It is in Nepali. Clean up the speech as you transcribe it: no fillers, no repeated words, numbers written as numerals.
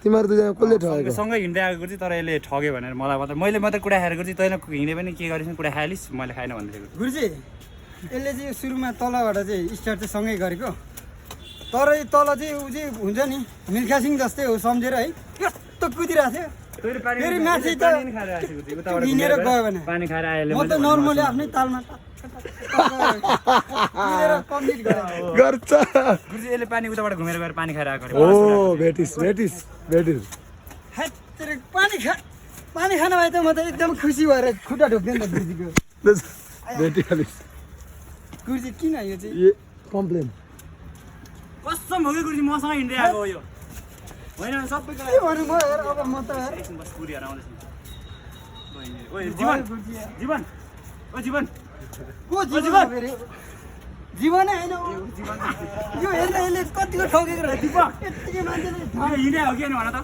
तिमीहरू दुईजना कसले ठगेको सँगै हिँड्दै आएको चाहिँ तर यसले ठग्यो भनेर मलाई मात्रै मैले मात्रै कुरा खाएको चाहिँ तैँले हिँडे पनि के गरेछ कुरा खाइलिस् मैले खाएन भन्दैथिएको गुरुजी यसले चाहिँ सुरुमा तलबाट चाहिँ स्टार्ट चाहिँ सँगै गरेको तर तल चाहिँ ऊ चाहिँ हुन्छ नि मिल्खा सिंह जस्तै हो सम्झेर है यस्तो कुदिरहेको थियो फेरि माथि त हिँडेर गयो भने पानी खाएर आयो म त नर्मली आफ्नै तालमा कम्प्लिट गरेँ गर्छ गुरुजी यसले पानी उताबाट घुमेर गएर पानी खाएर आएको ओ भेटिस पानी खान भए त म त एकदम खुसी भएर खुट्टा ढोक्दैन त गुरुजीको भेटिहालिस् गुरुजी किन यो चाहिँ ए कम्प्लेन कसम हो कि गुरुजी मसँग हिँड्दै आएको हो यो होइन सबैको के भन्नु म हेर अब म त एकछिन बस पुरीहरू आउँदैछ ओए जीवन जीवन ओ जीवन को जीवन फेरि जीवनै होइन यो हेर्न यसले कतिको ठगेको रहेछ यत्तिकै मान्छेले हिँडे हो कि भन त